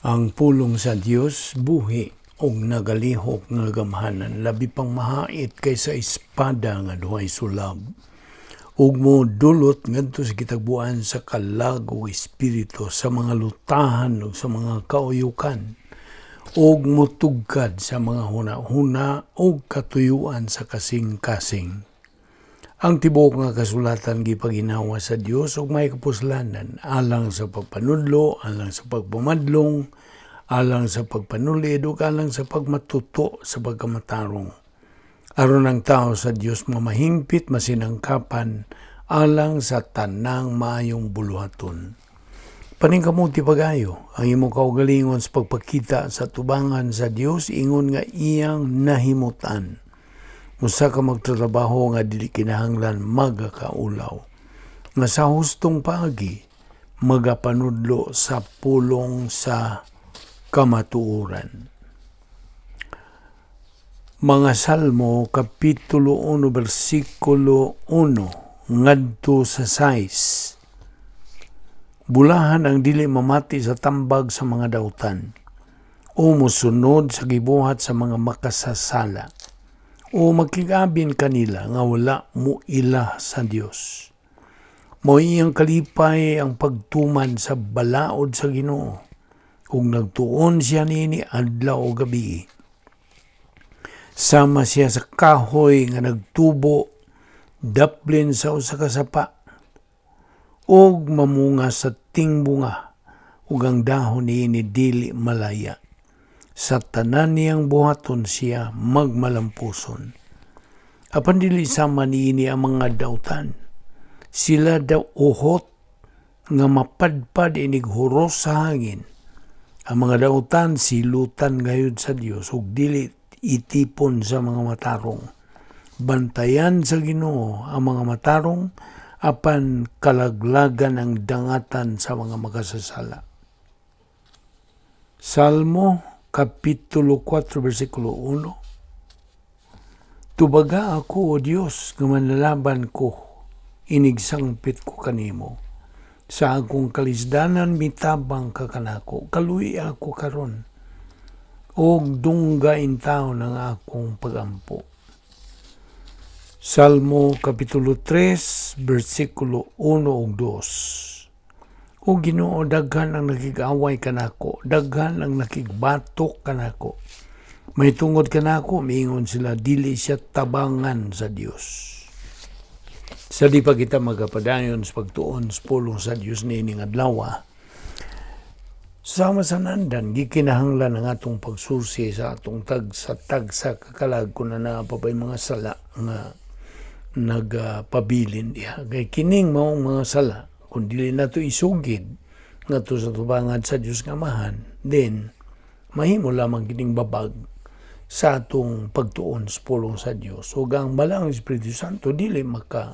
Ang pulong sa Dios buhi ug nagalihok nga gamhanan, labi pang mahait kaysa espada nga duhay sulab, ug modulot ngadto sa gitagbuan sa kalag ug espiritu, sa mga lutahan ug sa mga kauyukan, ug motugkad sa mga huna-huna ug katuyuan sa kasing-kasing. Ang tibuok nga kasulatan gipaginhawa sa Dios ug may kapuslanan alang sa pagpanudlo, alang sa pagpamadlong, alang sa pagpanulid ug alang sa pagmatuto sa pagkamatarong, aron ang tao sa Dios mamahingpit, masinangkapan alang sa tanang maayong buluhaton. Paningkamuti pag-ayo ang imong kaugalingon sa pagpakita sa tubangan sa Dios ingon nga iyang nahimutan. Usa ka magtrabaho nga dili kinahanglan magakaulaw, nga sa hustong paagi magapanudlo sa pulong sa kamatuoran. Mga Salmo, Kapitulo 1, versikulo 1 ngadto sa 6. Bulahan ang dili mamati sa tambag sa mga dautan, o mosunod sa gibuhat sa mga makasasala, o magkigabin kanila nga wala mo ila sa Dios. Mao iyang kalipay ang pagtuman sa balaod sa Ginoo, ug nagtuon siya niini adlaw o gabi. Sama siya sa kahoy nga nagtubo daplin sa usa ka sapa ug mamunga sa tingbunga, ug ang dahon niini dili malaya. Sa tanan niyang buhaton siya magmalampuson. Apan dili sama niini ang mga dautan. Sila daw uhot nga mapadpad inig huros sa hangin. Ang mga dautan silutan gayud sa Dios ug dili itipon sa mga matarong. Bantayan sa Ginoo ang mga matarong, apan kalaglagan ang dangatan sa mga makasasala. Salmo Kapitulo 4, versikulo 1. Tubaga ako, O Dios, nga manlalaban ko, inigsangpit ko kanimo. Sa akong kalisdanan mitabang ka kanako, kaluy ako karon, og dungga intawon ang akong pagampo. Salmo Kapitulo 3, versikulo 1 ug 2. O Ginoo, daghan ang nakig-away kanako, daghan ang nakigbatok kanako. Mahitungod kanako, miingon sila, dili siya tabangan sa Dios. Sa di pa kita magapadayon sa pagtuon sa pulong sa Dios niining adlaw, sama sa nandan, gikinahanglan ang atong pagsursi sa atong tag sa tagsa kakalag kung na naa pa ba'y mga sala nga nagpabilin diha. Kay kining maong mga sala, kung dili nato isugid ngadto sa tubangan sa Dios nga Amahan, then mahimo lamang kining babag sa atong pagtuon sa pulong sa Dios. Ug ang Balaang Espiritu Santo dili maka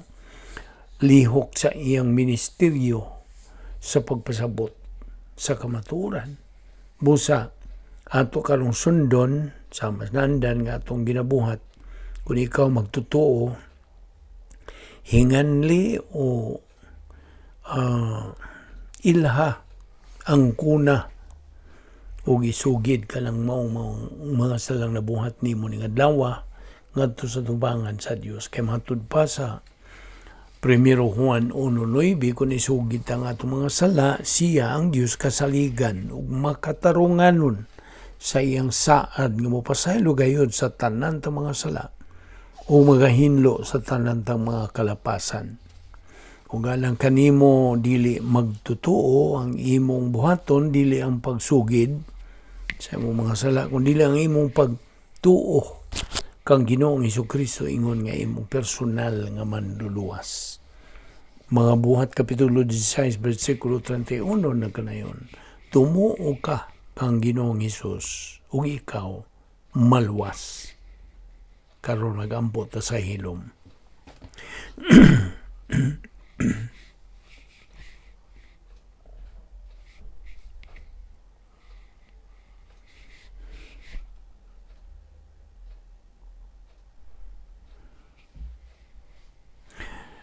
lihok sa iyang ministeryo sa pagpasabot sa kamatuoran. Busa ato karong sundon sa mas nandan nga atong ginabuhat, kung ikaw magtotoo, hinganli o ilha ang kuna ug isugid ka lang maong mga salang nabuhat nimo ning adlaw ngadto sa tubangan sa Dios, kay matud pa sa Primero Juan 1:9, kung isugid ang atong mga sala, siya ang Dios kasaligan ug makatarunganon sa iyang saad nga mopasaylo gayud sa tanan ta mga sala o magahinlo sa tanan tang mga kalapasan. Kung alang kanimo dili magtotoo ang imong buhaton, dili ang pagsugid sa imong mga sala, kun dili ang imong pagtuo kang Ginoong Kristo ingon nga imong personal nga manluluwas. Mga Buhat Kapitulo 16 versikulo 31 nagkanayon, tumuo ka kang Ginoong Hesus ug ikaw maluwas. Karon nagampo ta sa hilom.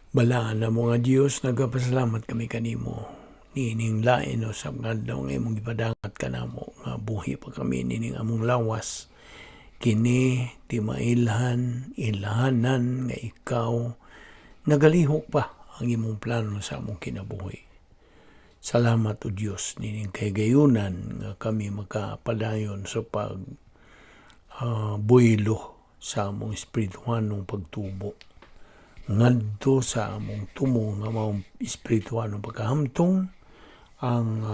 Balaan na mga Diyos, nagpasalamat kami kanimo. Niining lain usab nga adlaw nga imong gipadangat kanamo nga buhi pa kami nining among lawas. Kini timailhan, ilhanan nga ikaw nagalihok pa ang imong plano sa among kinabuhi. Salamat, O Dios, nining kahigayunan nga kami makapadayon sa pag buylo sa among espirituhanong pagtubo ngadto sa among tumo nga maong espirituhanong pagkahamtong ang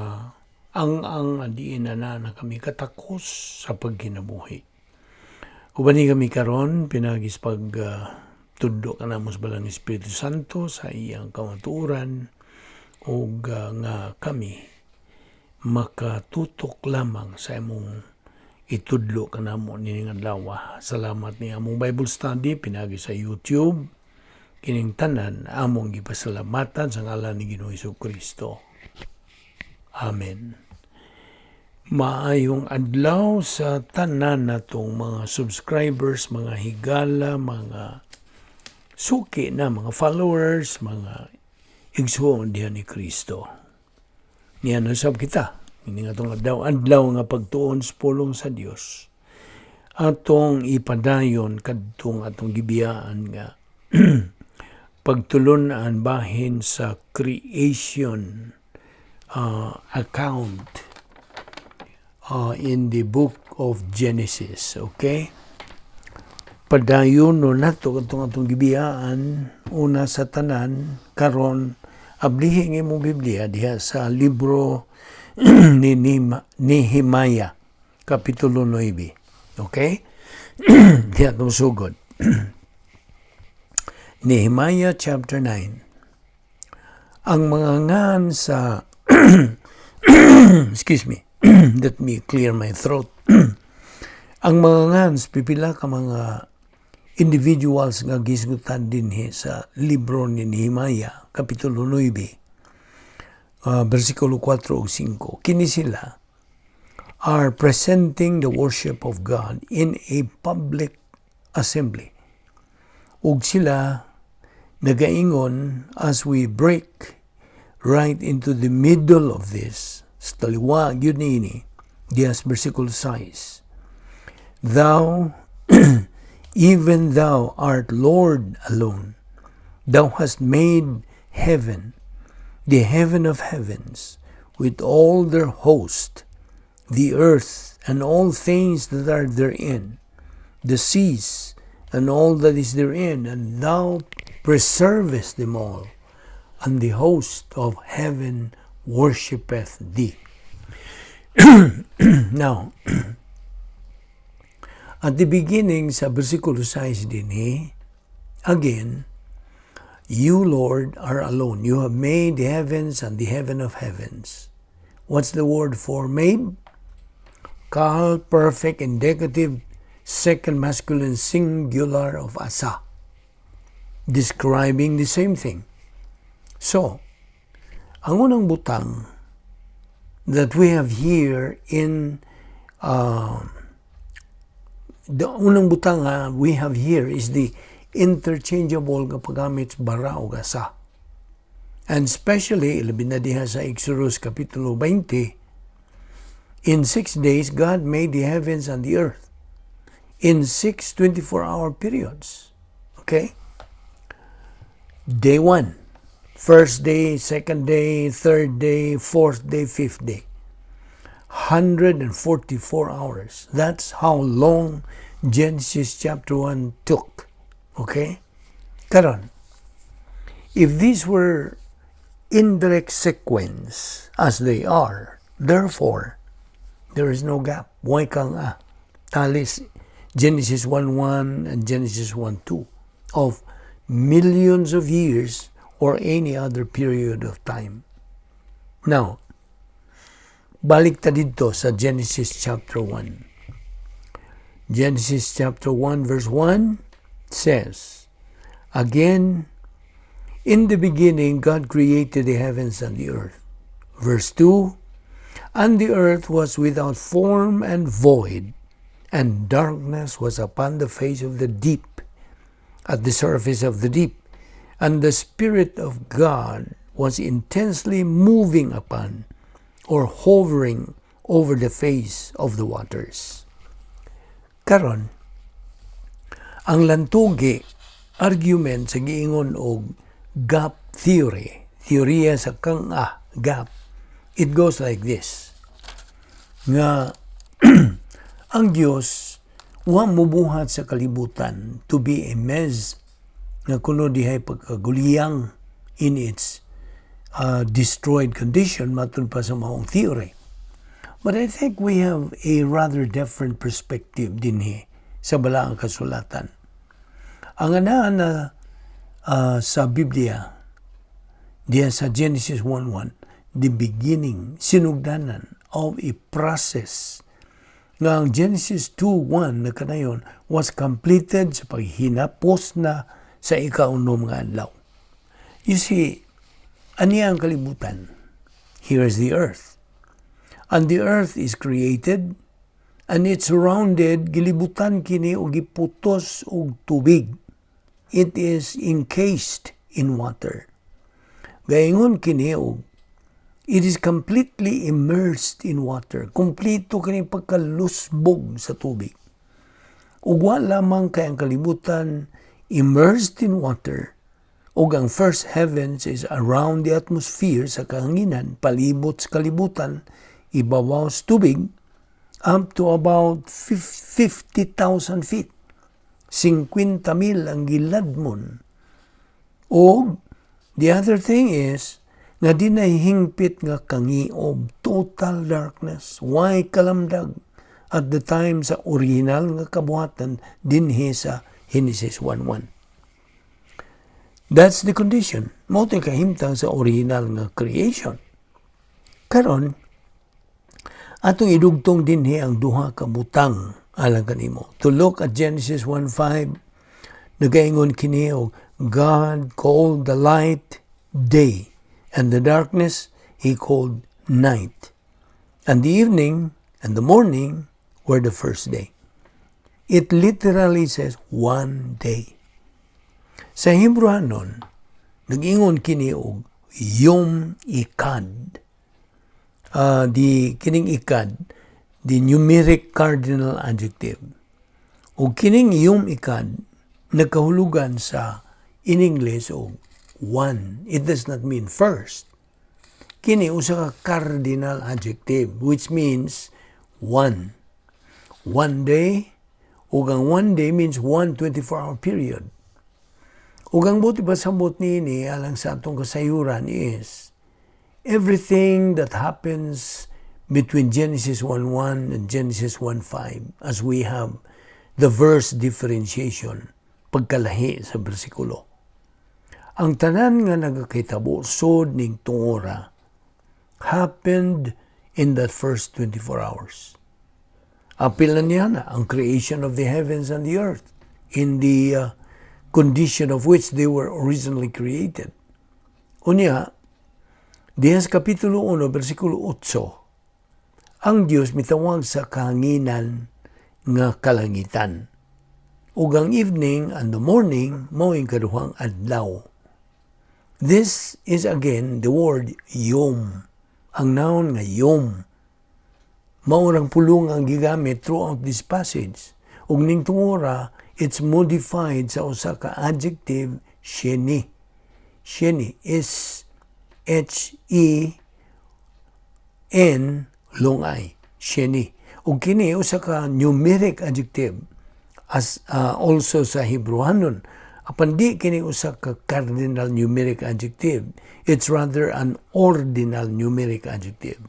diin na na kami katakos sa pagkinabuhi. Uban ni kami karon pinaagi sa pag tudlo kanamo sa Balaang Espiritu Santo sa iyang kamatuoran ug nga kami makatutok lamang sa imong itudlo kanamo nining adlaw. Salamat ni among Bible study pinagi sa YouTube. Kining tanan among gipasalamatan sa ngalan ni Ginoong Kristo. Amen. Maayong adlaw sa tanan natong mga subscribers, mga higala, mga suki na mga followers, mga igsuon diha ni Kristo. Niya usab kita, ini nga atong adlaw, adlaw nga pagtuon sa pulong sa Dios. Atong ipadayon kadtong atong gibiyaan nga pagtulun-an bahin sa creation account in the book of Genesis. Okay? Padayon no nato katong atong gibiyaan. Una sa tanan, karon ablihi ang imong Biblia diha sa libro ni Nehemiah, kapitulo 9. Okay? Diha atong sugod. Nehemiah chapter 9. Ang mga ngan sa, excuse me, let me clear my throat. Ang mga ngan sa pipila ka mga individuals nga gisgutan dinhi sa libro ni Nehemiah, kapitulo 9, versikulo 4 ug 5. Kini sila are presenting the worship of God in a public assembly. Ug sila nagaingon, as we break right into the middle of this, sa taliwa gyud niini, diha sa versikulo 6, "Thou, even thou, art Lord alone. Thou hast made heaven, the heaven of heavens, with all their host, the earth and all things that are therein, the seas and all that is therein, and thou preservest them all, and the host of heaven worshipeth thee." Now, at the beginning sa versikulo 6 dinhi, again, "You, Lord, are alone. You have made the heavens and the heaven of heavens." What's the word for "made"? Qal perfect indicative second masculine singular of asa, describing the same thing. So, ang unang butang that we have here in the unang butang we have here is the interchangeable nga paggamit bara o asa. And especially, ilabi na diha sa Exodus Kapitulo 20, in 6 days, God made the heavens and the earth in six 24-hour periods. Okay? Day one. First day, second day, third day, fourth day, fifth day. 144 hours. That's how long Genesis chapter 1 took. Okay? Karon, if these were in direct sequence as they are, therefore, there is no gap. Way kang talis Genesis 1.1 and Genesis 1.2 of millions of years or any other period of time. Now, balik ta dito sa Genesis chapter 1. Genesis chapter 1 verse 1 says, again, "In the beginning God created the heavens and the earth." Verse 2, "And the earth was without form and void, and darkness was upon the face of the deep, at the surface of the deep. And the Spirit of God was intensely moving upon or hovering over the face of the waters. Karon, ang lantugi argument sa giingon og gap theory, teorya sa kang-a, gap, it goes like this. Nga ang Dios wa mubuhat sa kalibutan to be a mess, nga kuno dihay pagkaguliyang in its destroyed condition, matud pa sa maong theory. But I think we have a rather different perspective dinhi sa Balaang Kasulatan. Ang anaa na sa Biblia, diya sa Genesis 1:1, the beginning, sinugdanan of a process nga ang Genesis 2:1 na kanayon was completed sa paghinapos na sa ikaunom nga adlaw. You see, aniya ang kalibutan. Here is the earth. And the earth is created and it's surrounded, gilibutan kini og giputos og tubig. It is encased in water. Gaingon kini og it is completely immersed in water. Kompleto kini pagkalusbog sa tubig. Ug wa lamang kay ang kalibutan immersed in water, ug ang first heavens is around the atmosphere sa kahanginan, palibot sa kalibutan, ibabaw sa tubig, up to about 50,000 feet. 50,000 ang giladmon. O the other thing is, nga di na hingpit nga kangiob, total darkness, way kalamdag at the time sa original nga kabuhatan dinhi sa Genesis 1:1. That's the condition. Mao to'y kahimtang sa original nga creation. Karon, atong idugtong dinhi ang duha ka butang alang kanimo. To look at Genesis 1:5, nagaingon kini og God called the light day, and the darkness he called night. And the evening and the morning were the first day. It literally says one day. Sa Hebrewanon, nag-ingon kini og yom ikad. The kining ikad, the numeric cardinal adjective. O kining yom ikad, nagkahulugan sa in English og one. It does not mean first. Kini usa ka cardinal adjective, which means one. One day, ug ang one day means one 24-hour period. Ug ang buot ipasabot niini alang sa atong kasayuran is everything that happens between Genesis 1:1 and Genesis 1:5, as we have the verse differentiation, pagkalahi sa bersikulo. Ang tanan nga nagakahitabo sod ning tungora happened in that first 24 hours. Apil na niya na ang creation of the heavens and the earth in the condition of which they were originally created. Unya, diha sa Kapitulo 1, versikulo 8, ang Dios mitawag sa kahanginan nga kalangitan. Ug ang evening and the morning mao ang kaduhang adlaw. This is again the word yom. Ang noun nga yom. Mao rang pulong ang gigamit throughout this passage. Ug ning tungora, it's modified sa usa ka adjective, sheni. Sheni is H E N long I. Sheni. Ug kini usa ka numeric adjective as also sa Hebrewanon. Apan di kini usa ka cardinal numeric adjective. It's rather an ordinal numeric adjective.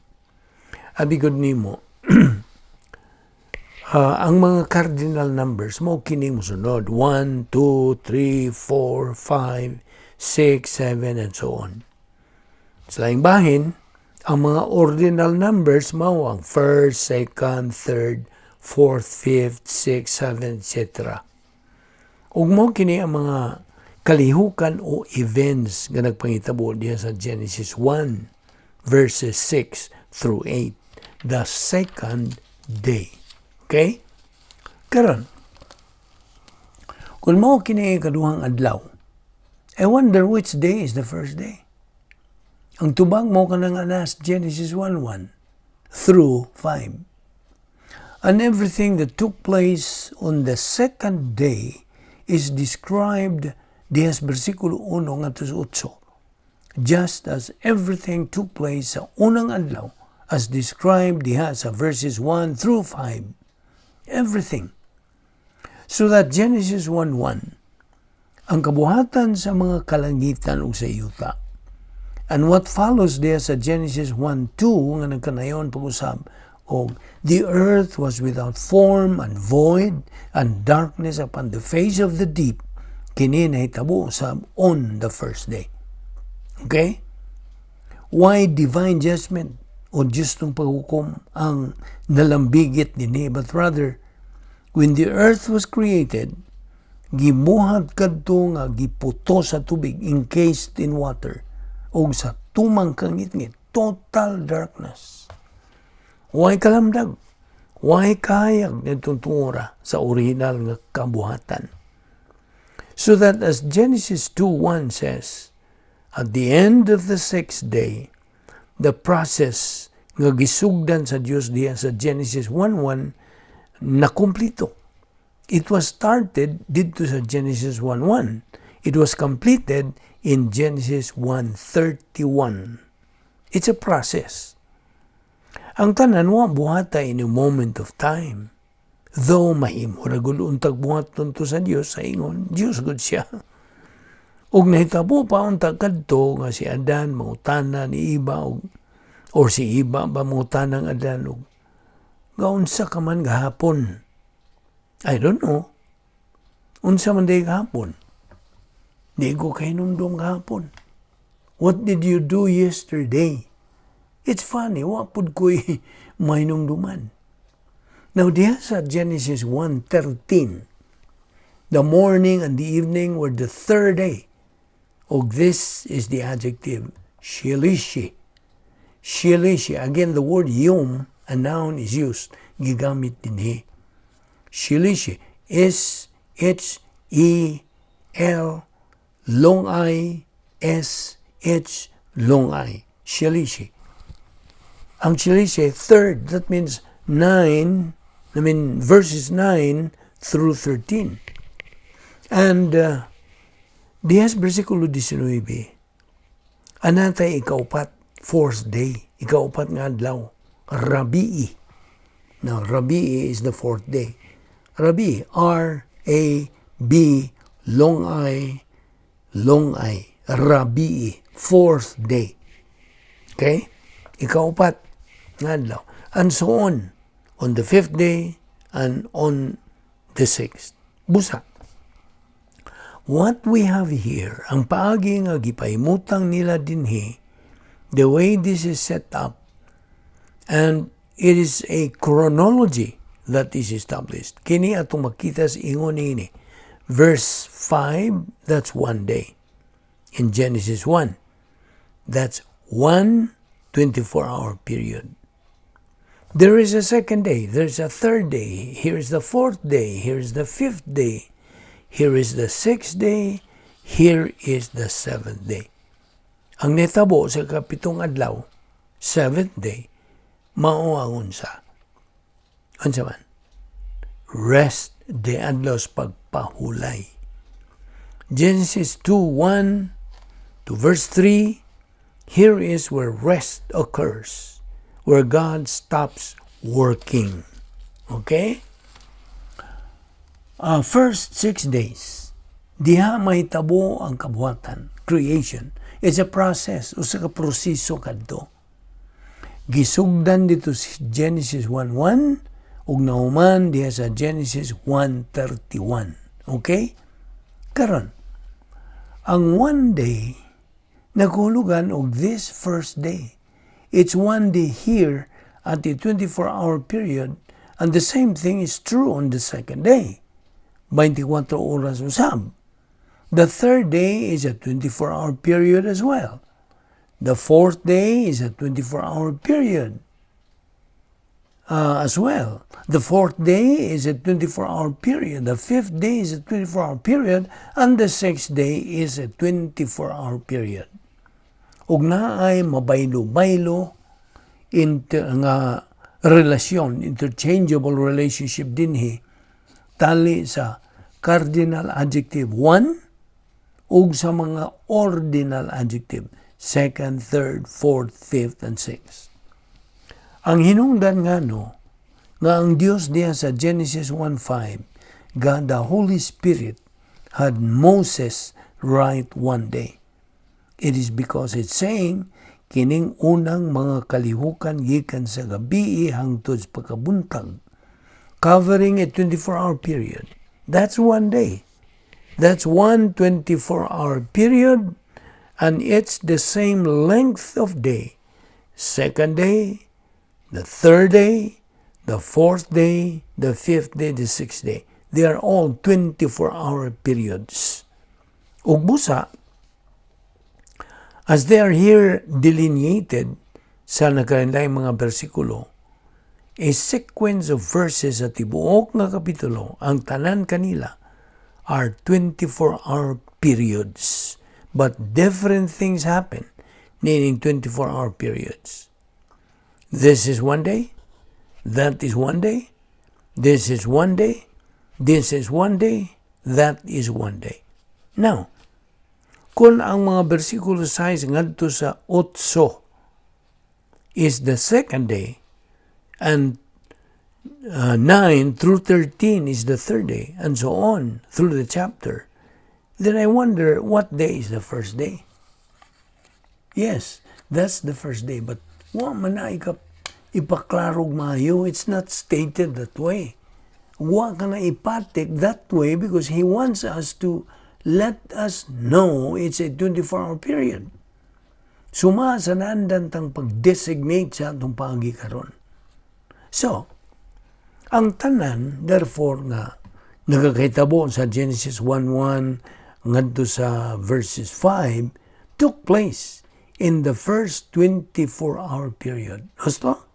Abi gud nimo, ang mga cardinal numbers mao kini mosunod: 1, 2, 3, 4, 5, 6, 7 and so on. Sa laing bahin, ang mga ordinal numbers mao ang first, second, third, fourth, fifth, sixth, seventh, etc. Ug mao kini ang mga kalihukan o events nga nagpangitabo diha sa Genesis 1 verses 6 through 8, the second day. Okay? Karon, kung mao kini kaduhang adlaw, I wonder which day is the first day. Ang tubag mao kanang anas, Genesis 1:1 through 5. And everything that took place on the second day is described diha sa versikulo 1 ngadto sa 8. Just as everything took place sa unang adlaw as described diha sa verses 1 through 5. Everything. So that Genesis 1:1, ang kabuhatan sa mga kalangitan ug sa yuta. And what follows diha sa Genesis 1:2 nga nagkanayon pag-usab og the earth was without form and void and darkness upon the face of the deep, kini nahitabo sa on the first day. Okay? Why divine judgment o justong paghukom ang nalambigit dinhi, but rather when the earth was created, gibuhat kadto nga giputo sa tubig, encased in water, og sa tumang kangitngit, total darkness. Way kalamdag, way kahayag nitong tungura sa original nga kabuhatan. So that as Genesis 2:1 says, at the end of the sixth day, the process nga gisugdan sa Dios diha sa Genesis 1:1 nakumplito. It was started didto sa Genesis 1:1. It was completed in Genesis 1:31. It's a process. Ang tanan wa buhata in a moment of time. Though mahimo ra gud untag buhaton to sa Dios sa ingon, Dios gud siya. Ug nahitabo pa unta kadto nga si Adan mangutana ni Eva og or si Eva ba mangutana ang Adan og gaunsa ka man gahapon. I don't know. Unsa man day gahapon? Di ko kahinumdum gahapon. What did you do yesterday? It's funny, wa pud ko'y mahinumduman. Now, diha sa Genesis 1:13, the morning and the evening were the third day. Og this is the adjective shilishi. Shilishi. Again, the word yom, a noun, is used. Gigamit dinhi. Shilishi. S H E L long I S H long I. Shilishi. Ang shilishi, third, that means 9, I mean verses 9 through 13. And diha sa versikulo 19, anatay ikaupat, fourth day, ikaupat nga adlaw, Rabi'i. Now, Rabi'i is the fourth day. Rabi, R A B long I, Rabi'i, fourth day. Okay? Ikaupat nga adlaw. And so on the fifth day and on the sixth. Busa. What we have here, ang paagi nga gipahimutang nila dinhi, the way this is set up, and it is a chronology that is established. Kini atong makita sa ingon ini. Verse 5, that's one day. In Genesis 1, that's one 24-hour period. There is a second day, there's a third day, here is the fourth day, here is the fifth day, here is the sixth day, here is the seventh day. Ang nitabo sa kapitong adlaw, seventh day, mao ang unsa. Unsa man? Rest day, adlaw sa pagpahulay. Genesis 2:1 to verse 3, here is where rest occurs, where God stops working. Okay? First 6 days, diha mahitabo ang kabuhatan, creation. It's a process, usa ka proseso kadto. Gisugdan didto sa Genesis 1:1 ug nahuman diha sa Genesis 1:31. Okay? Karon, ang one day nagahulugan og this first day. It's one day here at the 24-hour period, and the same thing is true on the second day. 24 oras usab. The third day is a 24-hour period as well. The fourth day is a 24-hour period as well. The fourth day is a 24-hour period. The fifth day is a 24-hour period. And the sixth day is a 24-hour period. Ug naay mabaylo-baylo nga relasyon, interchangeable relationship dinhi tali sa cardinal adjective 1 ug sa mga ordinal adjective second, third, fourth, fifth, and sixth. Ang hinungdan nga no, nga ang Dios diya sa Genesis 1:5, God the Holy Spirit had Moses write one day. It is because it's saying, kining unang mga kalihukan gikan sa gabii hangtod sa pagkabuntag, covering a 24-hour period. That's one day. That's one 24-hour period, and it's the same length of day. Second day, the third day, the fourth day, the fifth day, the sixth day. They are all 24-hour periods. Ug busa, as they are here delineated sa nagkalainlaing mga bersikulo, a sequence of verses sa tibuok nga kapitulo, ang tanan kanila are 24-hour periods. But different things happen, meaning 24-hour periods. This is one day, that is one day, this is one day, this is one day, that is one day. Now, kung ang mga bersikulo 6 ngadto sa 8 is the second day and 9 through 13 is the third day, and so on through the chapter, then I wonder, what day is the first day? Yes, that's the first day, but wa man na ipaklarog maayo. It's not stated that way. Wa ka na ipatik that way because he wants us to let us know it's a 24-hour period. Suma sa naandan tang pag-designate sa atong paagi karon. So, ang tanan, therefore, nga nagakahitabo sa Genesis 1:1 ngadto sa verses 5 took place in the first 24-hour period. Gusto?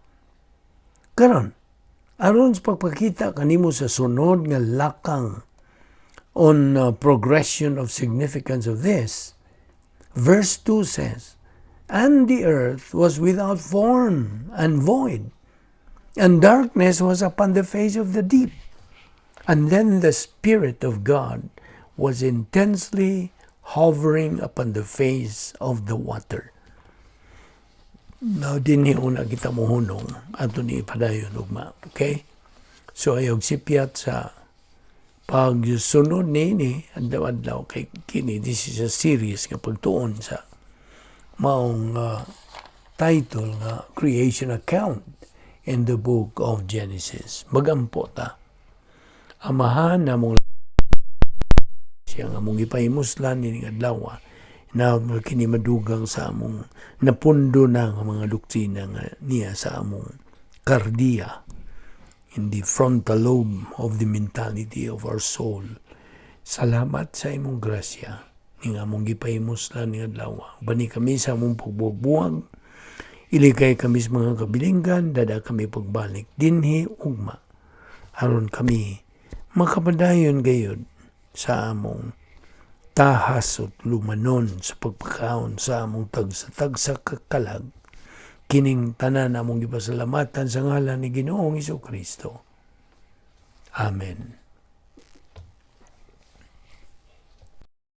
Karon, aron sa pagpakita kanimo sa sunod nga lakang on progression of significance of this, verse 2 says, "And the earth was without form and void, and darkness was upon the face of the deep. And then the Spirit of God was intensely hovering upon the face of the water." Now, dinhi una kita mohunong ato ni ipadayon ugma. Okay? So, ayaw sipyat sa pagsunod nini adlaw-adlaw kay kini, this is a series nga pagtuon sa maong title nga Creation Account in the Book of Genesis. Magampo ta. Amahan namong siya nga among gipahimuslan nining adlaw na kini madugang sa among napundo na nga mga doktrina nga niya sa among kardiya, in the frontal lobe of the mentality of our soul. Salamat sa imong grasya ning among gipahimuslan ning adlaw. Bani kami sa among pagbuwag-buwag. Ilikay kami sa mga kabilinggan, dada kami pagbalik dinhi ugma. Aron kami makapadayon gayud sa among tahas at lumanon sa pagpakaon sa among tagsa-tagsa ka kalag. Kining tanan among gipasalamatan sa ngalan ni Ginoong Kristo. Amen.